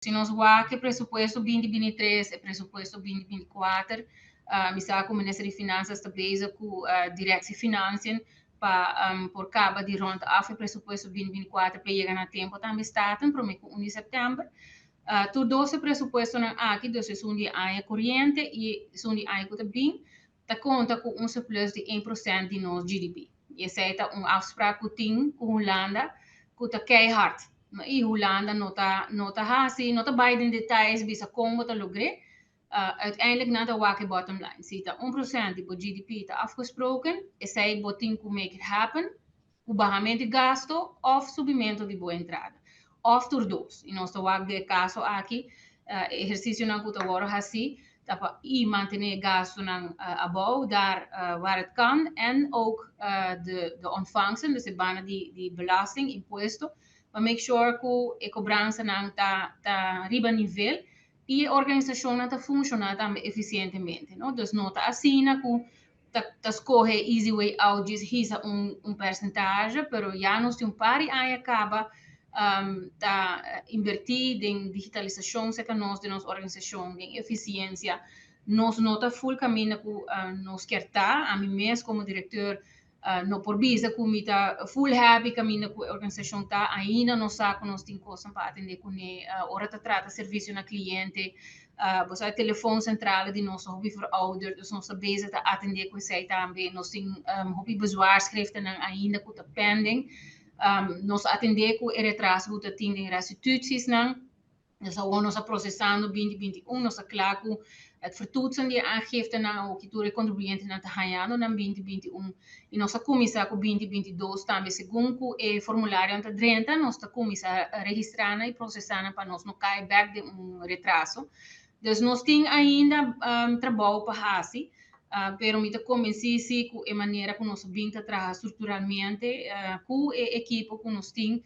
Si nos wak e presupuesto 2023, e presupuesto 2024, mi sa ku Minister di Finanzas ta bezig ku Directie Financiën pa por kaba di rond af e presupuesto 2024 pa yega na tempu tambe Staten promé ku 1 di sèptèmber. Tur dos e presupuestonan aki, dus esun di aña koriente i esun di aña ku ta bin, ta konta ku un surplus di 1% di nos GDP. I esei ta un afspraak ku tin ku Hulanda ku ta keihard. I Hulanda no ta hasi, no ta bai den detayes bisa kon bo ta logr'é. Uiteindelijk nan ta wak e bottom line. Si ta 1% di bo GDP ta afgesproken, esei bo tin ku make it happen, ku bahamentu di gasto òf subimentu di bo entrada. Òf tur dos. I nos ta wak den e kaso aki, ehersisionan ku ta wòrdu hasí, ta pa i mantené gastonan abou, daar waar het kan, en ook de ontvangsten, dus e banda di belasting, impuesto, pa make sure ku e kobransanan ta riba nivel i e organisashonnan ta funshoná tambe efisientemente, no? Dus no ta asina ku ta skohe easy way out, djis hisa un persentahe, pero ya nos tin un par di aña kaba ta invertí den digitalisashon serka nos, den nos organisashon, den efisiensia. Nos no ta full kaminda ku nos kier ta. Ami mes komo direktor no por bisa ku mi ta full happy kaminda ku e organisashon ta. Ainda nos sa ku nos tin kosnan pa atendé kuné ora ta trata servisio na kliente. Bo sa, telefooncentrale di nos hopi verouderd, dus nos ta bezig ta atendé ku esei tambe. Nos tin hopi bezwaarschriftennan ainda ku ta pending. Nos a atendé ku e retraso ku ta tin den restitutiesnan. Dus awor nos ta prosesando 2021, nos ta kla ku het vertoetsen di aangiftenan, awor ku tur e kontribuyentenan ta hañando nan 2021 i nos a kuminsá ku 2022 tambe segun ku e formularionan ta drenta, nos ta kuminsá registrá nan i prosesá nan pa nos no kai bèk den un retraso. Dus nos tin ainda trabou pa hasi, pero mi ta konvensí si ku e manera ku nos a bin ta traha strukturalmente ku e ekipo ku nos tin,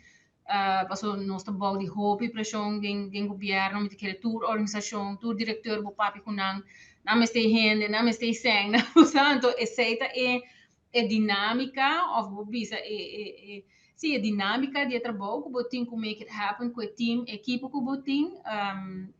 paso nos ta bou di hopi preshon den gobièrnu. Mi ta kere tur organisashon, tur direktor bo papia ku nan, nan mester hende, nan mester sèn, anto esei ta e dinámika, òf bo bisa e sí, e dinámika di e trabou ku bo tin ku make it happen ku e team, ekipo ku bo tin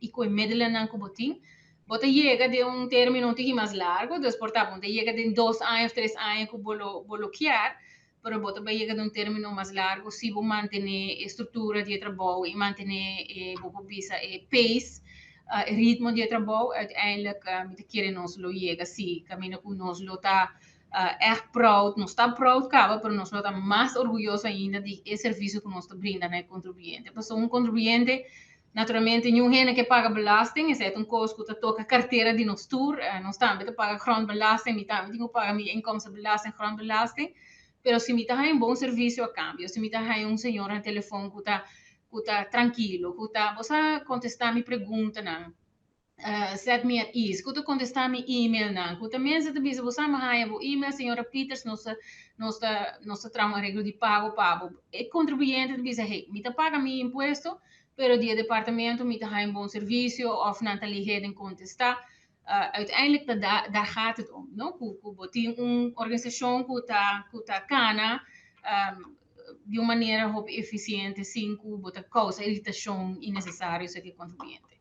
i ku e middelennan ku bo tin. Bo ta yega den un término un tiki mas largu, dus por ta bo ta yega den 2 aña òf 3 aña ku bo lo kier, pero bo ta bai yega den un término mas largu si bo mantené e struktura di trabou i mantené e, bo por bisa, e pace, e ritmo di trabou, uiteindelijk mi ta kere nos lo yega si kaminda ku nos lo ta echt proud, nos ta proud kaba, pero nos lo ta mas orguyoso ainda di e servisio ku nos ta brinda na e kontribuyente. Pasobra un kontribuyente, naturalmente, ningun hende ke paga belasting, esei ta un kos ku ta toka kartera di nos tur, nos tambe ta paga grondbelasting, mi tambe tin ku paga mi inkomstenbelasting, grondbelasting, pero si mi ta haña un bon servisio a kambio, si mi ta haña un señor na telefòn ku ta trankilo, ku ta, bo sa, kontestá mi preguntanan, set me at ease, ku ta kontestá mi emailnan, ku ta mensen ta bisa, "Bo sa, m'a haña bo email, señora Peters, nos ta traha un areglo di pago pa bo." E kontribuyente ta bisa, "Hey, mi ta paga mi impuesto, pero di e departamento mi ta haña un bon servisio òf nan ta lihé den kontestá." Uiteindelijk daar gaat het om, no? Ku bo tin un organisashon ku ta kana di un manera hopi efisiente sin ku bo ta kousa iritashon innesesario serka e kontribuyente.